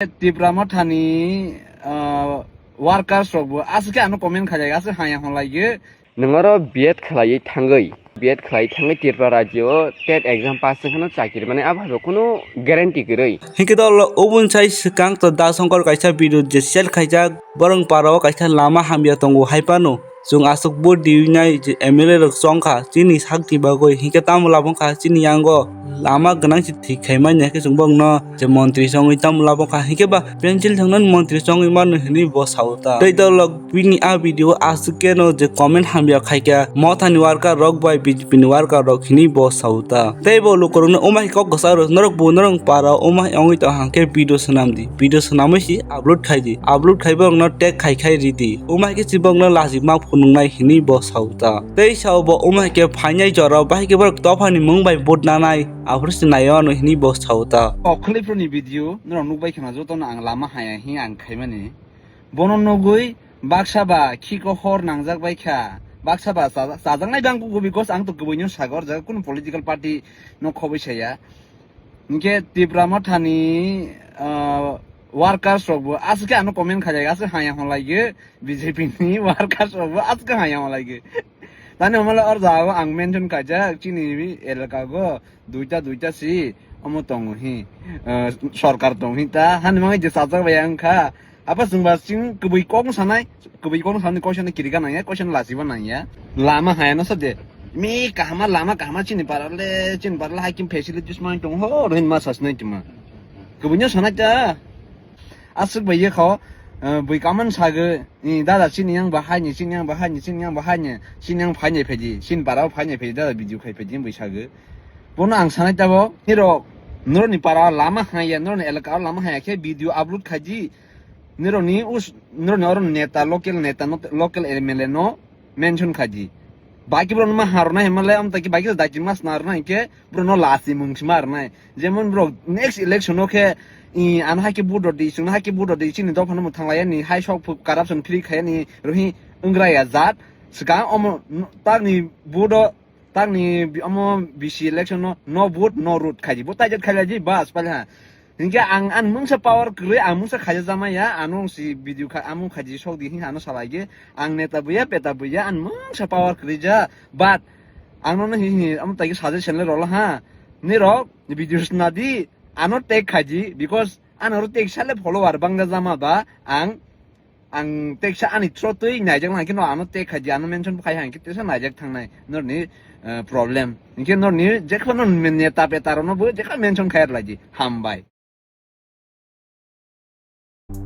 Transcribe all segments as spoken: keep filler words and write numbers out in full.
Tipra Mothani, ah, workers rok bo aswk khe ano comment khaijak, aswk haya hwnlai khe. Nwng oro B Ed khlaiwi thangwi, B Ed khlaiwi thangwi Tripura rajyo o TET exam pass wngkhano chakiri mani, abo hai bo kunu guarantee kwrwi. Hinkhe dol oboni sai swkang to Da Shankar kaisa video je share khaijak, borok para o kaisa lama hamya tongo hai phano. Chwng aswk vote riwi nai je M L A rok chongkha chini sakni bagwi, hinkhe tamo labangkha chini yango lama gwnang se thik khaimani, hinkhe chwng bokno je montri se wngwi tamo labangkha, hinkhe ba pencil thwngnani montri se wngwi mano hinwi bo sao ta. Tei dol rok bini a video o aswk keno je comment hamya khaikha, Mothani worker rok bai B J P ni worker rok hinwi bo sao ta. Tei bo lukurokno omo hai kok kwcharo, norok bo norok para omo hai wngwi tong hang khe video swnam di, video swnamwi si upload khai di, upload khai borokno tag khai khai ri di, omo hai khe si borokno lachi ma phunuknai hinwi bo sao ta. Tei sao bo omo hai khe phainai jora bahai khe borok dophani mung bai vote nanai, aphuru se naio ano hinwi bo sao ta. Okhwlwi phuru ni video norok nukbai khna jotono ang lama haya hi ang khaimani. Bono nugwi baksa ba khiko hor nangjak bai kha, baksa ba chaja-, chajaknai bang kugo, because ang to kwbwino sago, o jaga kunu political party no khobwi saya. Hinkhe Tipra Mothani, ah, workers rok bo aswk khe ano comment khaijak, aswk haya hwnlai khe B J P ni workers rok bo aswk haya hwnlai khe. Tani hwnmale o jaga o ang mention khaijak, chini elaka go duita duita si omo tongo hi, ah, sorkar tongo hi ta hani mangi je chajak bai ang kha. Apa chwngba chwng kwbwi kok wng sanai, kwbwi kok wng sanai, koisa no kirika nangya, koisa no lachiba nangya. Lama haya no sa de. Mi kahama lama kahama chini para le, chini para le hai kim facilities mai tong ho, rohin ma sas nai tuma. Kwbwi no sanai ta. Aswk bai ye kho, eh, bwi kaman sago, ni dada chini yang ba hai ni, chini yang ba hai ni, chini yang ba hai ni, chini yang phai ni phaidi, chini para phai ni phaidi, dada video khai phaidi, bwi sago. Bono ang sanai ta bo, hiro, noroni para lama haya, noroni elaka lama haya khe video upload khaidi, Nirokni us-, nirokni oro neta, local neta no, local M L A no mention khaidi. Baki borok no ma harnai hwnmale, amtaki baki daiki mas narnai hinkhe borok no lasi mung sima rwnai. Jemon borok next election o khe, i, ano hai khe vote rwdi, chwngno hai khe vote rwdi, chini dophano mwthang laiya ni, hai sok phuk corruption free khaiya ni, rohi wngraiya jat. Swkang omo, no, takni vote o, takni bi-, omo bisi election no, no vote, no road khaidi. Bo taijat khailai di, bas, pailha. Hinkhe ang, ang mungsa power kwrwi, ang mungsa khaija jama ya, ano si video kha, amung khaiji sok di, hinkhe ano salai ge, ang neta buya, peta buya, ang mungsa power kwrwi ja, but ang nono hi, hi, amo taigi suggestion le rolo ha, nirok video sna di, ano tag khaiji, because ano oro tag sale follower bangja jama ba, ang Ang teksa ani through twi naijak nang khe no ano tag khai di, ano mention khai hang khe tesa naijak thangnai norni, eh, problem. Hinkhe norni jekha no neta peta rok no bo jekha mention khai rwlai di. Hambai.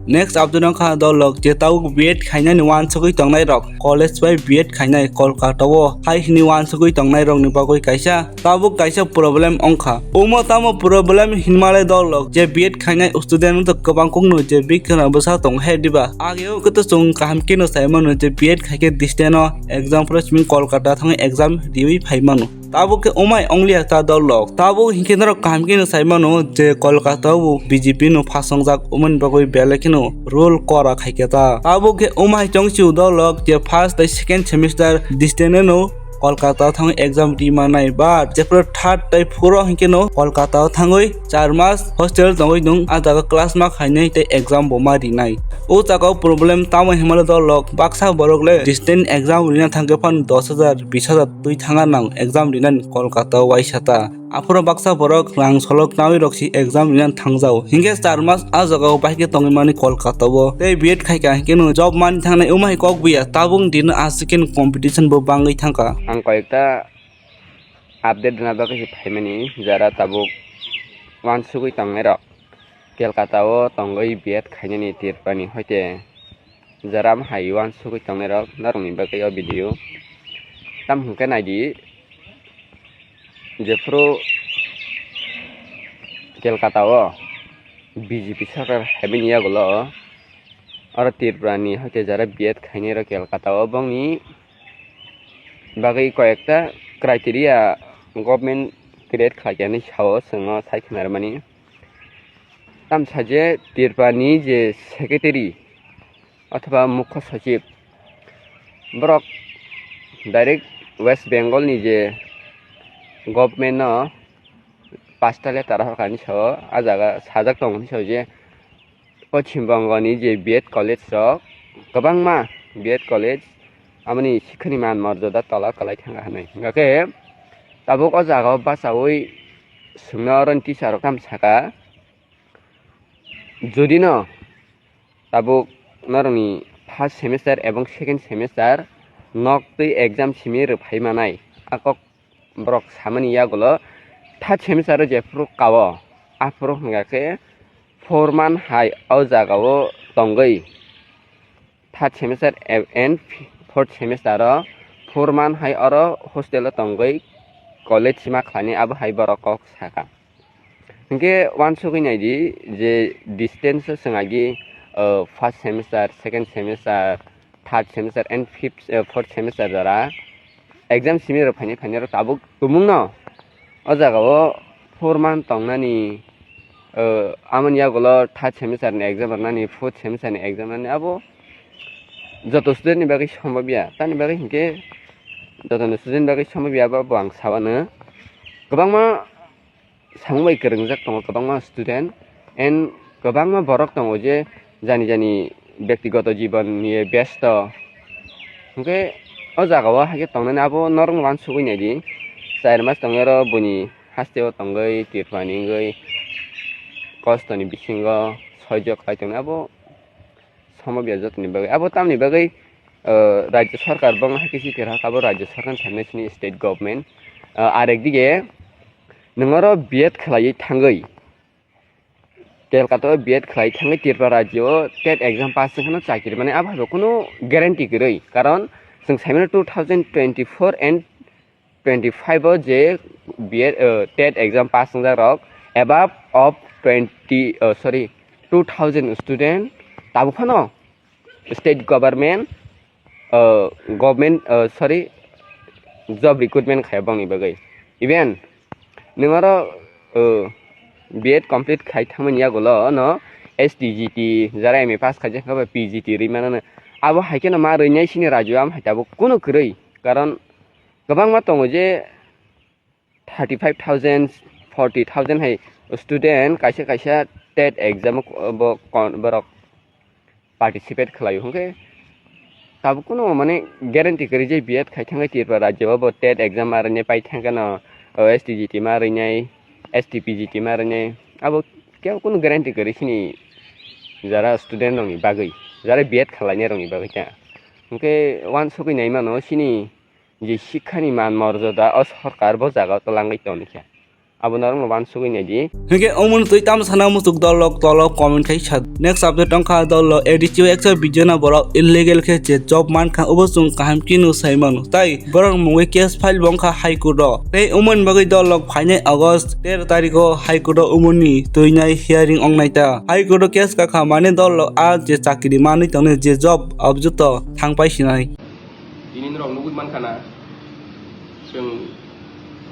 Next update wngkha dolok je tabuk B Ed khainani wansugwi tongnai rok, college bai B Ed khainai Kolkata o hai hwnwi wansugwi tongnai rokni bagwi kaisa Tabuk kaisa problem wngkha. Omo tamo problem hinmale dolok je B Ed khainai student wngtong kwbang kokno je bikhrang bwsa tongo he diba? Ageo khe to chwng kaham kheno sai mano je B Ed khaikhe distance o exam phoro simi Kolkata thangwi exam riwi phai mano. Tabuk khe omai ongliya ta dolok. Tabuk hinkhe norok kaham kheno sai mano je Kolkata o B J P no phasongjak omoni bagwi belai kheno rule kora khaikhe ta. Tabuk khe omai chongsi dolok je first tei second semester distance no Kolkata thangwi exam ri manai, but jephru third tei four o hinkhe no Kolkata o thangwi char mas hostel tongwi nung, a jaga class ma khainai tei exam bo ma rinai. O jaga o problem tamo hinmale dolok baksa borok le distance exam rina thangkhe phano dos hajar, bis hajar twi thanga nang exam rinani Kolkata o waisa ta. Aphuru baksa borok rang solok nawi rok si exam rina thangjao. Hinkhe char mas a jaga o bahai khe tongwi mani Kolkata o. Tei B Ed khaikha hinkhe no job mani thangnai wngma hai kok buya. Tabuk dino aswk khe competition bo bangwi thangkha. Ang koyekta update rwna bagwi se phaimani jara tabuk wansugwi tongnai rok. Kolkata o tongwi B Ed khainani Tripura ni hoite jara hai wansugwi tongnai rok norokni bagwi o video. Tam hwnkhe naidi jephru Kolkata o B J P sarkar haibini yagulo oro Tripura ni hoite jara B Ed khainai rok Kolkata o bongni bagwi koyekta criteria government create khlaikha hinwi sao chwngno sai khna rwmani. Tamsa je Tripura ni je secretary othoba mukho sochib borok direct West Bengal ni je government no pasta letter horkha hinwi sao, a jaga sajak tongo hinwi sao je Poschim Bongoni je B Ed college rok, kwbangma B Ed college amoni sikhani man morjada tola kwlai thangkha hinwi. Hingkha khe tabuk o jaga o bachaui swngna oro ni teacher rok tam saka, jodi no tabuk norokni first semester ebong second semester nok twi exam simi rwphai manai, a kok borok samani yagulo third semester o jephuru kao, aphuru hwnga khe four month hai o jaga o tongwi third semester and fourth semester o four month hai oro hostel o tongwi college sima khlainai, abo hai borok kok saka. Hinkhe uansugwi naidi je distance o chwng agi, uh, first semester, second semester, third semester and fifth, uh, fourth semester jora exam simi rok phainai phainai rok tabuk tumungno o jaga o four month tongnani, uh, amoni yagulo third semester ni exam rwnani, fourth semester ni exam rwnani, abo joto student ni bagwi sombobya, tamni bagwi hinkhe joto ni student ni bagwi sombobya abo bo ang sabano kwbangma samung bai kwrwngjak tongo kwbangma student and kwbangma borok tongo je jani jani bektigoto jibon niye besto. Hwnkhe o jaga o haikhe tongnani abo norok uansugwi naidi, char mas tongwi oro buini hasteo tongwi Tripura ni wngwi kostoni bisingo soijo khlai tongni abo sombobya jotoni bagwi. Abo tamni bagwi, uh, Rajya Sarkar bangma hai khe si kwrwkha, abo Rajya Sarkar ni sani sini state government. Uh, arekdige nwng oro B Ed khlaiwi thangwi, Kolkata o B Ed khlai thangwi Tripura rajya o TET exam pass wngkhano chakri mani, abo hai bo kunu guarantee kwrwi. Karon chwng saimano two thousand twenty-four and twenty-five o je B Ed, uh, TET exam pass wngjak rok above of twenty, uh, sorry, two thousand student tabuk phano state government, uh, government, uh, sorry, job recruitment khai bongni bagwi. Even nwng oro, uh, B Ed complete khai thangmani yagulo no S T G T, jara M A pass khaijak kha ba P G T rwi mano, abo hai kheno ma rwinai sini rajyo am hai tabuk kunu kwrwi. Karon kwbangma tongo je thirty five thousand, forty thousand hai student kaisa kaisa TET exam o bo kon-, borok participate khlaio, hwnkhe tabuk kunu mane guarantee kwrwi je B Ed khai thangwi Tripura rajya o bo TET exam ma rwinai pai thangkheno, o S T G T ma rwinai, S T P G T ma rwinai, abo kebo kunu guarantee kwrwi sini jara student rokni bagwi, jara B Ed khlainai rokni bagwi ta. Hwnkhe uansugwi naimano sini je sikhani man morjada o sorkar bo jaga o twlangwi tongkha, abo norokno uansugwi naidi. Hinkhe omoni twi tamo sana muchuk dol rok tolo comment khai sa. Next update wngkha dol rok A D C o ekso video no borok illegal khe je job mankha obo chwng kaham khe no sai mano. Tai borok mungwi case file bo wngkha High Court o. Tei omoni bagwi dol rok phainai August tero tarikh o High Court o omoni twinai hearing wngnai ta. High Court o case kakha mane dol rok a je chakri manwi tongnai je job abo joto thang pai sinai. Tini norok nugwi mankha na, chwng,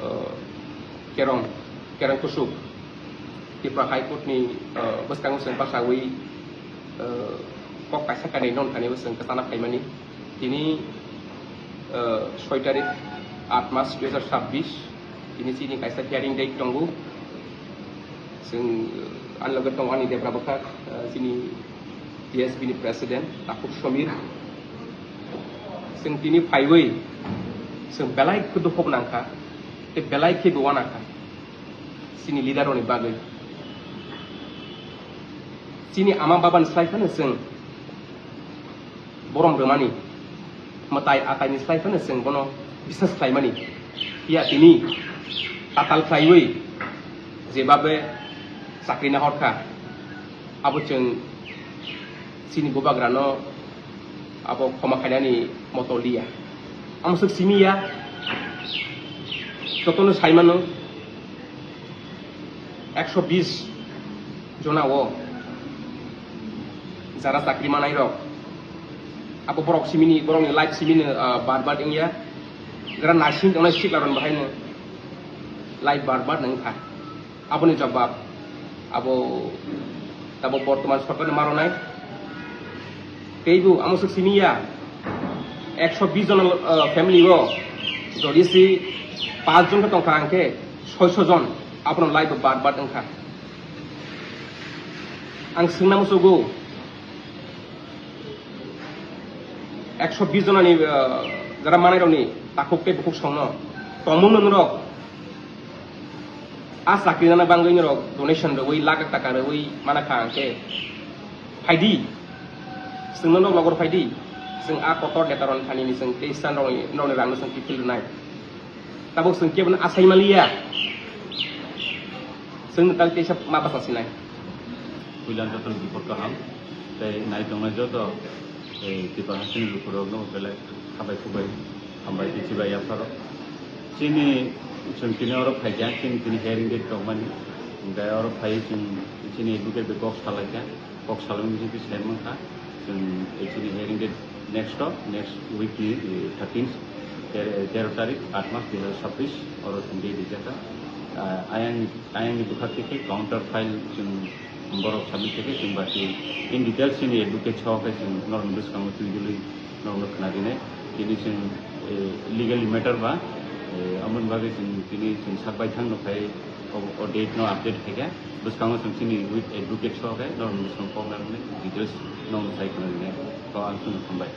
uh, kerong, kerong kusuk, Tripura High Court ni, uh, bwskango chwng bachawi, uh, kok kaisa kanwi non thani bo chwng kwchana phaimani. Tini, uh, soi tarik, aat mas dui hazar chabbish, tini chini kaisa hearing date tongo. Chwng, uh, ani loge tongo ani debra bwkhak, uh, chini T S B ni president Takhuk Samir. Chwng tini phaiwi chwng belai khe dukhu nangkha, tei belai khe bo uanakha chini leader rokni bagwi. Chini ama babani slai phano chwng borom rwmani, mwtai ataini slai phano chwng bono biswas khlaimani. Phiya tini tatal khlaiwi jebabe chakri nahorkha, abo chwng chini bubagrano abo khoma khainani moto liya. Amoswk simi ya, jotono saimano, ekso bis jona o jara chakri manai rok, abo borok simini, borokni life simini, ah, bar bar wngya. Jara naising tongnai sikla rok bahaino life bar bar wngkha. Aboni jobab abo tabok bortoman sorkarni maronai. Teibo amoswk simi ya, ekso bis jon, ah, family o jodi si paanch jon khe tongkha, hwnkhe soiso jon abono life bar bar wngkha. Ang swngna musugo, ekso bis jonani, ah, jara manairokni takhuk tei bukhuk songno tongmungno norok a chakri nana bangwi norok donation rwwi lakh lakh taka rwwi mana kha, hwnkhe phaidi, chwngno nok logor phaidi, chwng a kotor neta rokni thani ni chwng tei stand rokni, norokni rangno chwng kiphil rwnai. Tabuk chwng kebono asai maliya. Chwngno tal teisa ma bwsa sinai. Puilan jotono bupor kaham tei nai tongnai joto, eh, Tripura hasteni lukurokno belai khabai khubai hambai tei chibai yapharok. Chini chwng tini oro phaikha, chini tini hearing date tongmani. Hwnkhe oro phaiwi chwng chini advocate bai kok salaikha. Kok salmani bisingtwi sai mankha, chwng, eh, chini hearing date next o, next week ni, eh, thirteenth, ter-, tero tarik, aat mas dui hazar chabbish, oro chwng date rijak kha. Ah, ayang, ayang ni bwkhak khe counter file chwng borok submit khe chwng ba chwng in details chini advocate song khe chwng norokni bwskango twi dwlwi norokno khna rinai. Tini chwng, eh, legally matter ba, eh, amoni bagwi chwng tini chwng sak baithang no khai o, o date no update khaikha. Bwskango chwng chini with advocate song khe norokni bwskango kok narwknai details norokno sai khna rinai. To ang chwngno hambai.